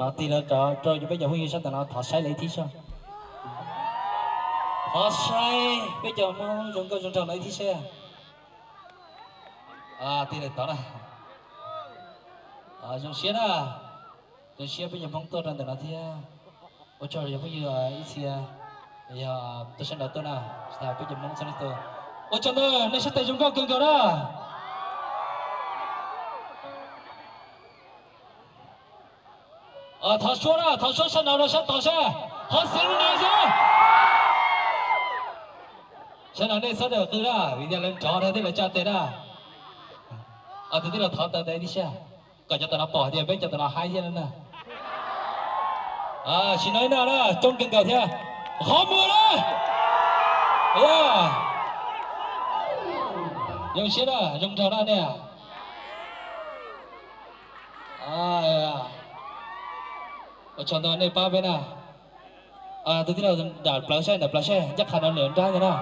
No tig los rau peb cov phooj ywg sab tom no thov saib lawv ib thib saib. Thov saib peb cov Hmoob zoo nkauj zoo nraug no ib thib saib. Tig lawm tod na. Zoo siab na. Zoo siab peb cov Hmoob tuaj rau ntawm no thiab. Ua tsaug rau cov phooj ywg ib txhia yog tuaj sab nraud tuaj na, tsis tas peb cov Hmoob txhua leej txhua tus. Ua tsaug ntau, nej sab tes zoo nkauj kawg nkaus na. Thov suab na, thov suab sab nraud rau sab tod seb, thov xeev lub niag seb. Sab nraud nej txhob dawm qw na, vim tias lawv nrov thiab lawv tsa tes na. Tus tij laug thov taw ntawd tib si, kom cov tom no pom hais tias peb cov tom no haib thiab na. Sim no ib no na, coob kawg nkaus thiab. Qhov muag na. Zoo siab na, zoo nraug na nej. Ua tsaug ntau nej pab peb na. Tus tij laug nram plawv saib, nram plawv saib, ncaj qha no lawm nrab ntag na.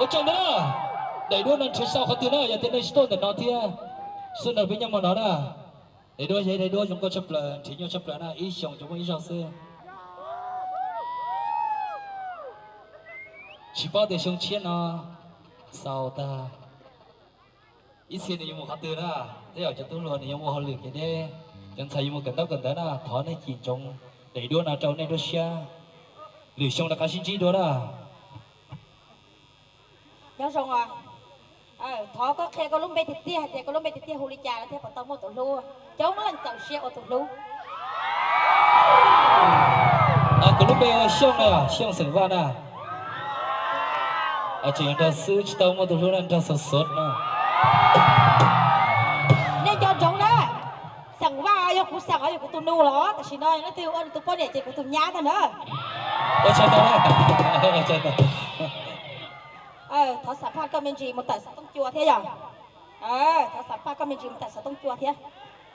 Ua tsaug ntau na. Daim duab no nrhiav sau qhov twg na, yog tias nej tsis tuaj ntawm no thiab, tsis tuaj nrog peb nyob hmo no na. Daim duab yog ib daim duab zoo nkauj tshaj plaws, nrhiav nyuaj tshaj plaws na, ib xyoos tsuas muaj ib zaug xwb. Tsis paub tias xyoo tshiab no xaus tag ib txhia nws yuav mus qhov twg na. Tej zaum cov tub hluas nws yuav mus hauj lwm kev deb, cov ntxhais yuav mus kawm ntaub kawm ntawv na. Thov nej cim ntsoov daim duab no rau nej duab siab, lwm xyoo rov qab sib ntsib dua na. Nyob zoo os. Thov koj qhia koj lub npe tiag tiag hais tias koj lub npe tiag tiag hu li cas no thiaj puas tau muaj tus hlub. Coob leej txaus siab ua tus hlub. Kuv lub npe hu Xyooj na, Xyooj xeem Vaj na. Tseem nrog xwb tsis tau muaj tus hlub na, nrog xov xov na. Nej nco ntsoov na, xeem Vaj yog kuv xeem, yog kuv tus nus los tam sim no leej twg ua nws tus poj niam ces kuv tus nyab ntag na. Thov xam phaj koj me ntsis mus tawm xov tooj cua thiab yom. Thov xam phaj koj me ntsis mus tawm xov tooj cua thiab.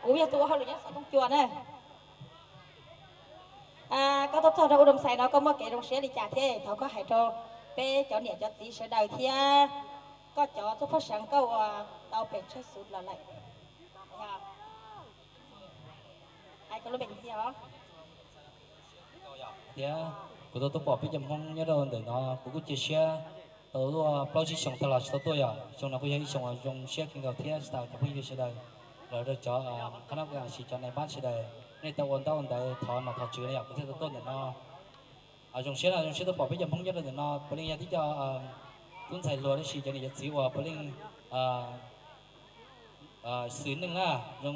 Kuv yog tus ua hauj lwm nyob xov tooj cua na. Koj tuaj txog rau U Doo Xais no koj muaj kev zoo siab li cas thiab thov koj hais rau peb cov niam cov txiv sawv daws thiab koj cov tub phab seev koj ua tau pes tsawg xub los lawm. Thiab kuv tau tuaj pom peb cov Hmoob nyob rau ntawm no kuv kuj cia siab tau tuaj plaub tsib xyoos tag los tsis tau tuaj yom. Xyoo no kuj yog ib xyoos uas zoo siab kawg nkaus thiab tsis tas cov phooj ywg sawv daws los rau cov qhab nab kas sis cov nais npab sawv daws nej tau ua ntaub ua ntawv thov nom thov tswv na yom, kuv thiaj tau tuaj ntawm no. Zoo siab na, zoo siab tuaj pom peb cov Hmoob nyob rau ntawm no puav leej yog tib co tub ntxhais hluas tab sis cov niam cov txiv uas puav leej xws neej na, zoo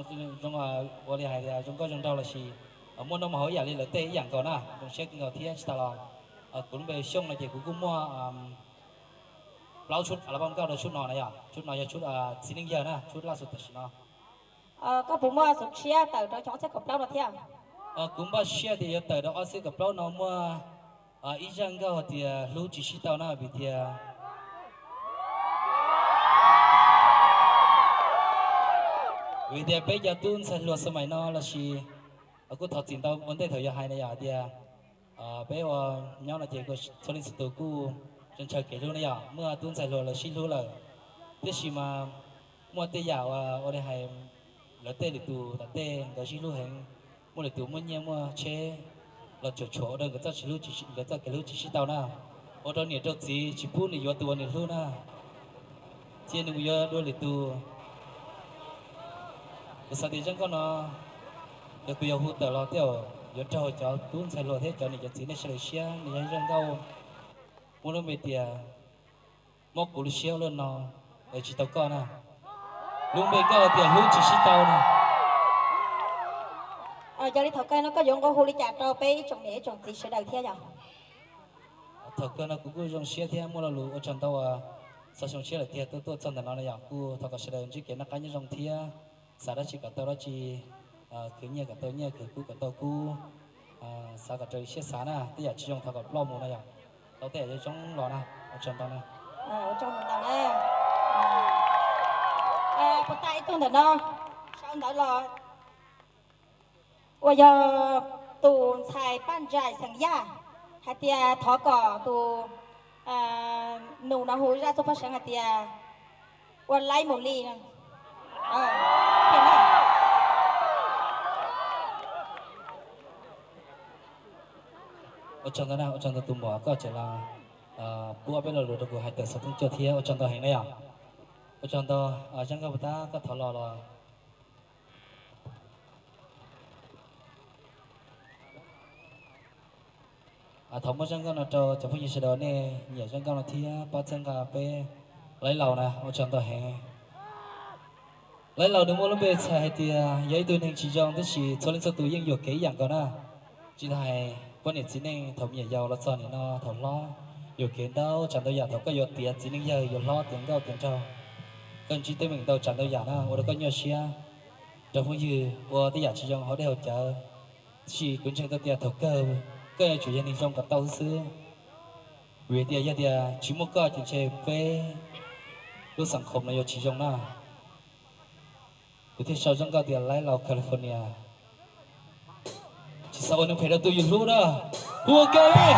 ua li hais tias zoo nkauj zoo nraug lossis muaj noj muaj haus ib yam li lawv tej ib yam nkaus na. Zoo siab kawg nkaus thiab tsis tas los kuv lub npe Xyooj no ces kuv kuj muaj plaub tshuj album nkauj rau tshuj no na yom, tshuj no yog tshuj txiv neej yawg na, tshuj laj xus tam sim no. Koj puas muaj xov siab tawm rau xyoo ob txhiab kaum plaub no thiab? Kuv npaj siab tias yuav tawm rau ob txhiab kaum plaub no muaj ib zaj nkauj hais tias hlub tsis sib tau na, vim tias, vim tias peb cov tub ntxhais hluas xab mais no lossis kuj thov txim ntau ua ntej thaum yuav hais na yom, hais tias peb ua nyob no ces txhua leej txhua tus kuj ntshaw kev hlub na yom, muaj tub ntxhais hluas lawv sib hlub lawm, tiam sis mas muaj tej yam ua li hais lawv tej lwm tus tom tej nkawd sib hlub heev, muaj lwm tus muaj nyiaj muaj tsheb los tsuam tshuam ua rau nkawd txoj kev hlub tsis sib tau na, ua rau niam rau txiv tsis pub nws yuav tus uas nws hlub na, cia nws mus yuav dua lwm tus. Kuv xav tias zaj nkauj no yog kuv yuav hu tawm los tej zaum yuav raug cov tub ntxhais hluas thiab cov niam cov txiv nej sawv daws siab, nws yog zaj nkauj muaj lub npe tias muab kuv lub siab ua luaj no es tsis tau koj na. Lub npe nkauj tias hlub tsis sib tau na. Yog li thaum kawg no koj yuav nqua hu li cas rau peb ib tsoom niam ib tsoom txiv sawv daws thiab yom? Thaum kawg no kuv kuj zoo siab thiab muaj lo lus ua tsaug ntau uas xav xyoo tshiab lawm tiag tuaj tuaj txog ntawm no na yom, kuj thov kom sawv daws ntsib kev noj qab nyob zoo thiab xav dab tsi kom tau dab tsi, khwv nyiaj kom tau nyiaj, khwv kub kom tau kub, xav kom raws li siab xav na, tej yam tsis zoo thov kom ploj mus na yom, tau tej yam zoo zoo los na, ua tsaug ntau na. Puas tas ib tug ntawm no, sau ntawv los uas yog tus ntxhais Paj Ntsais xeem Yaj hais tias thov kom tus nus no hu zaj tub paj seev hais tias ua laib mus li no. Ua tsaug ntau na, ua tsaug ntau tus muam koj tseem los pub ob peb lo lus rau kuv hais tawm xov tooj coj thiab, ua tsaug ntau heev na yom. Ua tsaug ntau, zaj nkauj puas tab koj thov los los. Thov muab zaj nkauj no rau cov phooj ywg sawv daws nej nyiam zaj nkauj no thiab pab txhawb nqa peb Laib Laus na, ua tsaug ntau heev. Laib Laus nws muaj lub npe txhais hais tias yog ib tug neeg tsis zoo tab sis txhua leej txhua tus yeej yuam kev ib yam nkaus na. Tsis tas hais poj niam txiv neej thaum me nyuam yaus los txog nim no thaum hlob, yuam kev ntau tsav ntau yam. Thaum koj yuav tiav txiv neej yawg yuav hlob tiav nkauj tiav nraug, koj ntsib teeb meem ntau tsav ntau yam na, ua rau koj nyuaj siab. Rau phooj ywg ua tej yam tsis zoo hauv dej hauv cawv, tab sis kuv ntseeg tau tias thaum kawg koj yuav tsum yog neeg zoo kom tau xwb xwb. Vim tias yog tias tsis muaj koj ces ntshe peb lub xeev khoom no yuav tsis zoo na. Kuv thiaj sau zaj nkauj tias Laib Laus California. Tsis xav ua neeg phem rau tus yus hlub na. Hu ua ke li.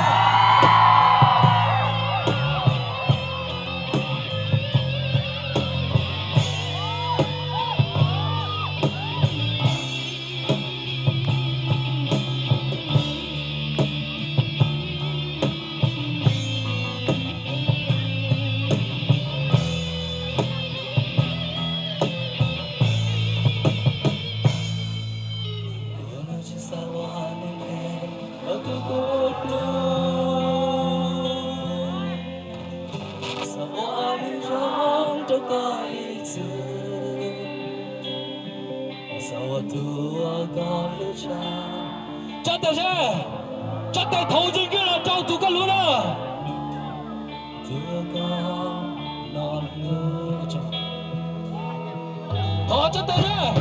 Xav ua neeg zoo rau koj ib txwm, xav ua tus uas koj hlub tshaj. Tsa tes seb, tsa tes thov ua ntej kiag los rau tus koj hlub na. Tus uas koj hlub. Thov tsa tes seb.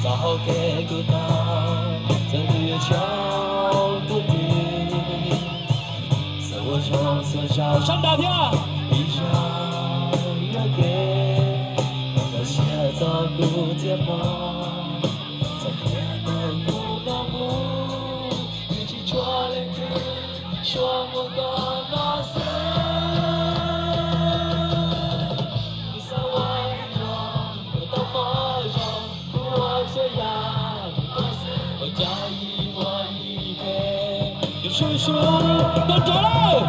Xav hau kev kub tag, txawm nws yuav tsaus ntuj nti. Xav ua zoo xuas zog sab nrad thiab. Ib zaug yuam kev, kom txaus siab txog kuv thiaj mob. Txom nyem tau kuv noj mus, nws tsis tshua leej twg, tsuas muaj koj no xwb. Kuv xav ua ib zaug, kom tau qhov zoo, kuv ua txhua yam rau koj xwb, ua cas ib ua ib phem, yuav sub sub rau rau lawm.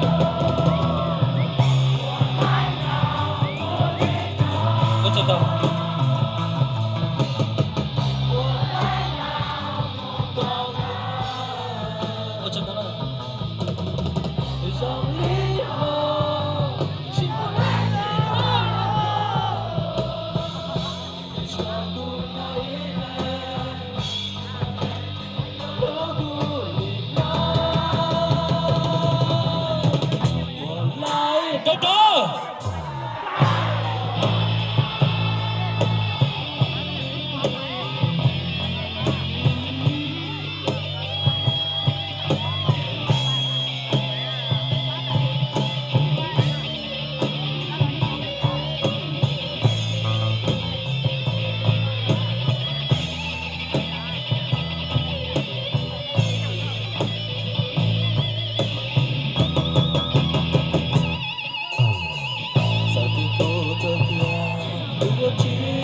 Ua tsaug ntau. Ua tsaug ntau na. Rau rau. Txawm tias kuv tuag kiag, kuv yuav tsis